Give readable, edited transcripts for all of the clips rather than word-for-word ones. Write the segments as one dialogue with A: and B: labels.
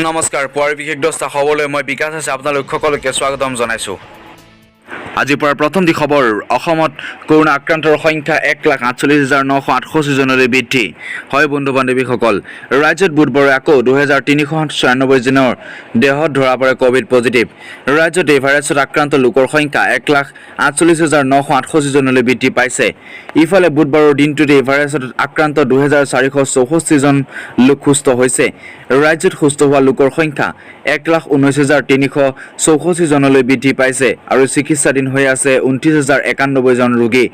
A: নমস্কাৰ, পুৱাৰ বিশেষ 10টা খবৰলৈ মই বিকাশ আছে আপোনালোক সকলোকে স্বাগতম জনাইছোঁ। আজিৰ পৰা প্ৰথমটি খবৰ, অসমত কৰোণা আক্ৰান্তৰ সংখ্যা 1,48,968 জনলৈ বৃদ্ধি। হয় বন্ধু বান্ধৱীসকল, ৰাজ্যত বুধবাৰে আকৌ 2396 জনৰ দেহত ধৰা পৰে ক'ভিড পজিটিভ। ৰাজ্যত এই ভাইৰাছত আক্ৰান্ত লোকৰ সংখ্যা 1,48,968 জনলৈ বৃদ্ধি পাইছে। ইফালে বুধবাৰৰ দিনটোত এই ভাইৰাছত আক্ৰান্ত 2464 জন লোক সুস্থ হৈছে। ৰাজ্যত সুস্থ হোৱা লোকৰ সংখ্যা 1,19,364 জনলৈ বৃদ্ধি পাইছে আৰু চিকিৎসাধীন হৈ আছে 29,091 জন ৰোগী।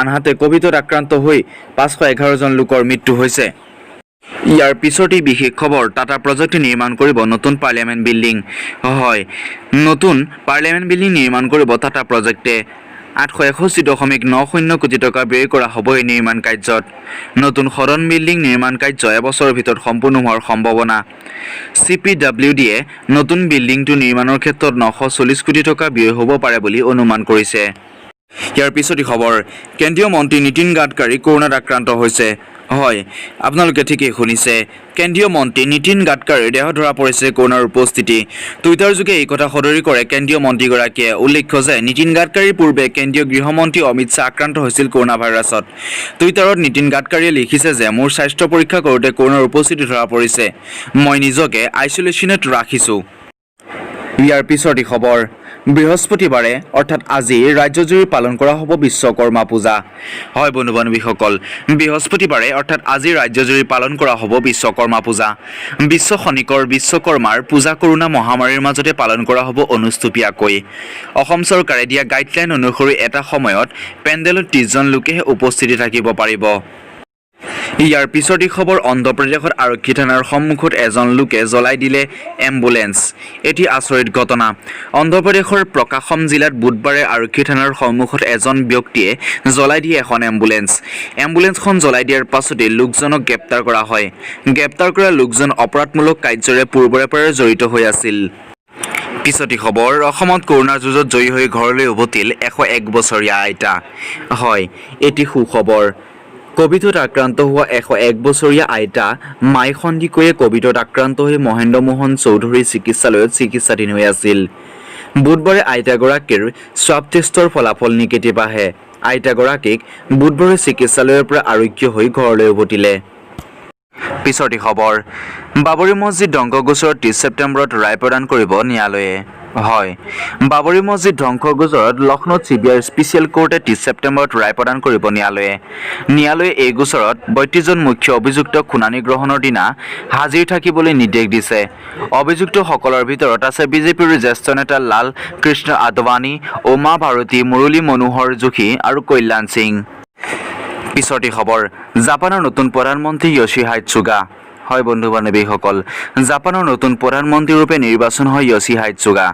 A: আনহাতে ক'ভিডত আক্ৰান্ত হৈ 511 জন লোকৰ মৃত্যু হৈছে। ইয়াৰ পিছতেই বিশেষ খবৰ, টাটা প্ৰজেক্টে নিৰ্মাণ কৰিব নতুন পাৰ্লিয়ামেণ্ট বিল্ডিং। হয়, নতুন পাৰ্লিয়ামেণ্ট বিল্ডিং নিৰ্মাণ কৰিব টাটা প্ৰজেক্টে। 861.90 কোটি টকা ব্যয় কৰা হ'ব এই নিৰ্মাণ কাৰ্যত। নতুন সদন বিল্ডিং নিৰ্মাণ কাৰ্য এবছৰৰ ভিতৰত সম্পূৰ্ণ হোৱাৰ সম্ভাৱনা। চিপিডাব্লিউডিয়ে নতুন বিল্ডিংটো নিৰ্মাণৰ ক্ষেত্ৰত 940 কোটি টকা ব্যয় হ'ব পাৰে বুলি অনুমান কৰিছে। ইয়াৰ পিছতে খবৰ, কেন্দ্ৰীয় মন্ত্ৰী নীতিন গাডকাৰী কৰোণাত আক্ৰান্ত হৈছে। হয়, আপোনালোকে ঠিকেই শুনিছে, কেন্দ্ৰীয় মন্ত্ৰী নীতিন গাডকাৰীৰ দেহত ধৰা পৰিছে কৰোণাৰ উপস্থিতি। টুইটাৰযোগে এই কথা সদৰি কৰে কেন্দ্ৰীয় মন্ত্ৰীগৰাকীয়ে। উল্লেখ্য যে নীতিন গাডকাৰীৰ পূৰ্বে কেন্দ্ৰীয় গৃহমন্ত্ৰী অমিত শ্বাহ আক্ৰান্ত হৈছিল কৰোণা ভাইৰাছত। টুইটাৰত নীতিন গাডকাৰীয়ে লিখিছে যে মোৰ স্বাস্থ্য পৰীক্ষা কৰোঁতে কৰোণাৰ উপস্থিতি ধৰা পৰিছে। মই নিজকে আইচলেশ্যনত ৰাখিছোঁ। ইয়াৰ পিছৰটি খবৰ, বৃহস্পতিবাৰে অৰ্থাৎ আজি ৰাজ্যজুৰি পালন কৰা হ'ব বিশ্বকৰ্মা পূজা। হয় বন্ধু বান্ধৱীসকল, বৃহস্পতিবাৰে অৰ্থাৎ আজি ৰাজ্যজুৰি পালন কৰা হ'ব বিশ্বকৰ্মা পূজা। বিশ্ব খনিকৰ বিশ্বকৰ্মাৰ পূজা কৰোণা মহামাৰীৰ মাজতে পালন কৰা হ'ব অনুষ্টুপীয়াকৈ। অসম চৰকাৰে দিয়া গাইডলাইন অনুসৰি এটা সময়ত পেণ্ডেলত 30জন লোকেহে উপস্থিতি থাকিব পাৰিব। ইয়াৰ পিছৰটি খবৰ, অন্ধ্ৰপ্ৰদেশত আৰক্ষী থানাৰ সন্মুখত এজন লোকে জ্বলাই দিলে এম্বুলেন্স। এটি আচৰিত ঘটনা। অন্ধ্ৰপ্ৰদেশৰ প্ৰকাশম জিলাত বুধবাৰে আৰক্ষী থানাৰ সন্মুখত এজন ব্যক্তিয়ে জ্বলাই দিয়ে এখন এম্বুলেন্স। এম্বুলেন্সখন জ্বলাই দিয়াৰ পাছতেই লোকজনক গ্ৰেপ্তাৰ কৰা হয়। গ্ৰেপ্তাৰ কৰা লোকজন অপৰাধমূলক কাৰ্যৰে পূৰ্বৰে পৰাই জড়িত হৈ আছিল। পিছৰটি খবৰ, অসমত কৰোণাৰ যুঁজত জয়ী হৈ ঘৰলৈ উভতিল 101 বছৰীয়া আইতা। হয়, এটি সুখবৰ। কভিডত আক্ৰান্ত হোৱা 101 বছৰীয়া আইতা মাই সন্দিকৈয়ে কভিডত আক্ৰান্ত হৈ মহেন্দ্ৰ মোহন চৌধুৰী চিকিৎসালয়ত চিকিৎসাধীন হৈ আছিল। বুধবাৰে আইতাগৰাকীৰ স্বাব টেষ্টৰ ফলাফল নিগেটিভ আহে। আইতাগৰাকীক বুধবাৰে চিকিৎসালয়ৰ পৰা আৰোগ্য হৈ ঘৰলৈ উভতিলে। পিছৰটি খবৰ, বাবৰি মছজিদ ধ্বংস গোচৰত 30 ছেপ্টেম্বৰত ৰায় প্ৰদান কৰিব ন্যায়ালয়ে। হয়, বাবৰি মছজিদ ধ্বংস গোচৰত লক্ষ্ণৌত চিবিআইৰ স্পেচিয়েল কোৰ্টে 30 ছেপ্টেম্বৰত ৰায় প্ৰদান কৰিব ন্যায়ালয়ে। ন্যায়ালয়ে এই গোচৰত 32জন মুখ্য অভিযুক্তক শুনানি গ্ৰহণৰ দিনা হাজিৰ থাকিবলৈ নিৰ্দেশ দিছে। অভিযুক্তসকলৰ ভিতৰত আছে বিজেপিৰ জ্যেষ্ঠ নেতা লাল কৃষ্ণ আদৱানী, উমা ভাৰতী, মুৰলী মনোহৰ যোশী আৰু কল্যাণ সিং। পিছৰটি খবৰ, জাপানৰ নতুন প্ৰধানমন্ত্ৰী য়শিহাইড চুগা। হয় বন্ধু বান্ধৱীসকল, জাপানৰ নতুন প্ৰধানমন্ত্ৰীৰূপে নিৰ্বাচন হয় য়শিহাইড চুগা।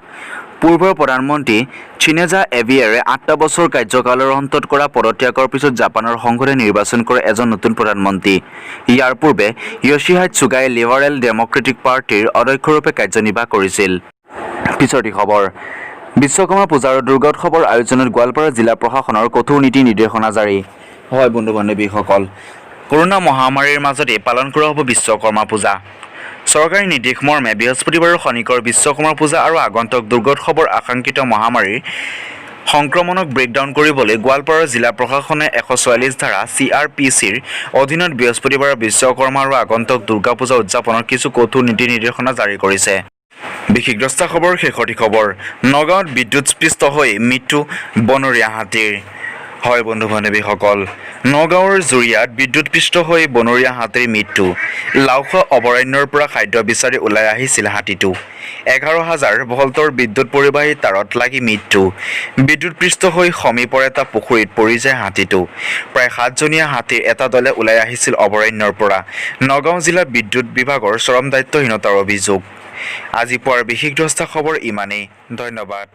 A: পূৰ্বৰ প্ৰধানমন্ত্ৰী শ্বিনজো এবিয়াৰে 8টা বছৰ কাৰ্যকালৰ অন্তত কৰা পদত্যাগৰ পিছত জাপানৰ সংসদে নিৰ্বাচন কৰে এজন নতুন প্ৰধানমন্ত্ৰী। ইয়াৰ পূৰ্বে য়শিহাইড চুগাই লিবাৰেল ডেমক্ৰেটিক পাৰ্টীৰ অধ্যক্ষৰূপে কাৰ্যনিৰ্বাহ কৰিছিল। পিছৰটি খবৰ, বিশ্বকৰ্মা পূজা আৰু দুৰ্গা উৎসৱৰ আয়োজনত গোৱালপাৰা জিলা প্ৰশাসনৰ কঠোৰ নীতি নিৰ্দেশনা জাৰি। হয় বন্ধু বান্ধৱীসকল, কৰোণা মহামাৰীৰ মাজতে পালন কৰা হ'ব বিশ্বকৰ্মা পূজা। চৰকাৰী নিৰ্দেশ মৰ্মে বৃহস্পতিবাৰৰ খনিকৰ বিশ্বকৰ্মা পূজা আৰু আগন্তুক দুৰ্গোৎসৱৰ আশংকিত মহামাৰীৰ সংক্ৰমণক ব্ৰেকডাউন কৰিবলৈ গোৱালপাৰাৰ জিলা প্ৰশাসনে 144 ধাৰা চিআৰপিচিৰ অধীনত বৃহস্পতিবাৰৰ বিশ্বকৰ্মা আৰু আগন্তুক দুৰ্গা পূজা উদযাপনৰ কিছু কঠোৰ নীতি নিৰ্দেশনা জাৰি কৰিছে। বিশেষ 10টা খবৰ শেষৰটি খবৰ, নগাঁৱত বিদ্যুৎস্পৃষ্ট হৈ মৃত্যু বনৰীয়া হাতীৰ। হয় বন্ধু বান্ধৱীসকল, নগাঁৱৰ জুৰীয়াত বিদ্যুৎপৃষ্ট হৈ বনৰীয়া হাতীৰ মৃত্যু। লাওখোৱা অভয়াৰণ্যৰ পৰা খাদ্য বিচাৰি ওলাই আহিছিল হাতীটো। 11,000 ভল্টৰ বিদ্যুৎ পৰিবাহী তাঁৰত লাগি মৃত্যু। বিদ্যুৎপৃষ্ট হৈ সমীপৰ এটা পুখুৰীত পৰি যায় হাতীটো। প্ৰায় সাতজনীয়া হাতীৰ এটা দলে ওলাই আহিছিল অভয়াৰণ্যৰ পৰা। নগাঁও জিলা বিদ্যুৎ বিভাগৰ চৰম দায়িত্বহীনতাৰ অভিযোগ। আজি পুৱাৰ বিশেষ 10টা খবৰ ইমানেই। ধন্যবাদ।